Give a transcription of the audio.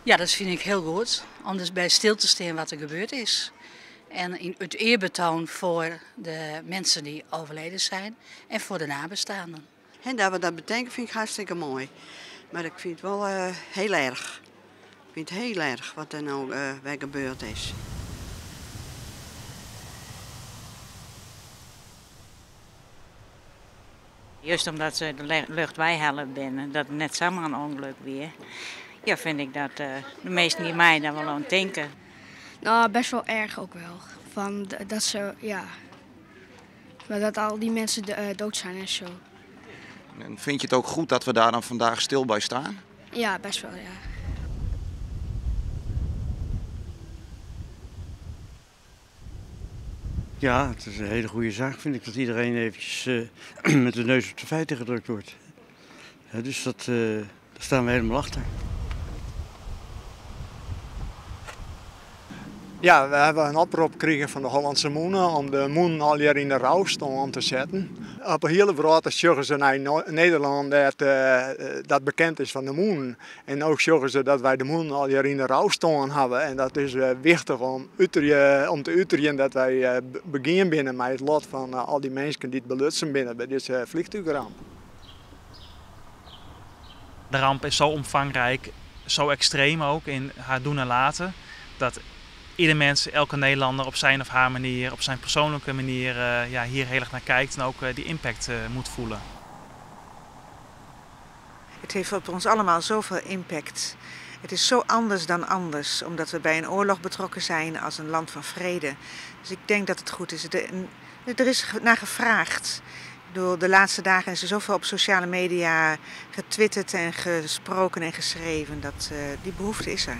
Ja, dat fyn ik hiel goed. Om dus by stil te stean wat der gebeurd is. En yn it earbetoan foar de minsken dy't overleden zijn en foar de nabestaanden. En dat we dat betinke fyn ik hartstikke moai. Mar ik fyn it wol hiel erch. Ik fyn it hiel erch wat der no wer gebeurd is. Just omdat se de lucht weihelle binne, dat it net samar in ûngelok wie, ja, fyn ik dat de minsken dy't mei dan wol oan tinke. Nou, best wel erg ook wel. Van dat ze, ja, maar dat al die mensen dood zijn en zo. En vind je het ook goed dat we daar dan vandaag stil bij staan? Ja, best wel, ja. Ja, het is een hele goede zaak, vind ik, dat iedereen eventjes met de neus op de feiten gedrukt wordt. Ja, dus daar staan we helemaal achter. Ja, we hebben een oprop gekregen van de Hollandse Mûne om de mûnen al hier in de rouwstân te zetten. Op de hele wereld zeggen ze naar Nederland dat bekend is van de mûnen. En ook zeggen ze dat wij de mûnen al hier in de rouwstân hebben. En dat is wichtig om te uiterjen dat wij beginnen binnen met het lot van al die mensen die het belutsen binnen bij deze vliegtuigramp. De ramp is zo omvangrijk, zo extreem ook in haar doen en laten, dat ieder mens, elke Nederlander op zijn of haar manier, op zijn persoonlijke manier hier heel erg naar kijkt en ook die impact moet voelen. Het heeft op ons allemaal zoveel impact. Het is zo anders dan anders, omdat we bij een oorlog betrokken zijn als een land van vrede. Dus ik denk dat het goed is. Er is naar gevraagd. De laatste dagen is er zoveel op sociale media getwitterd en gesproken en geschreven. Dat die behoefte is er.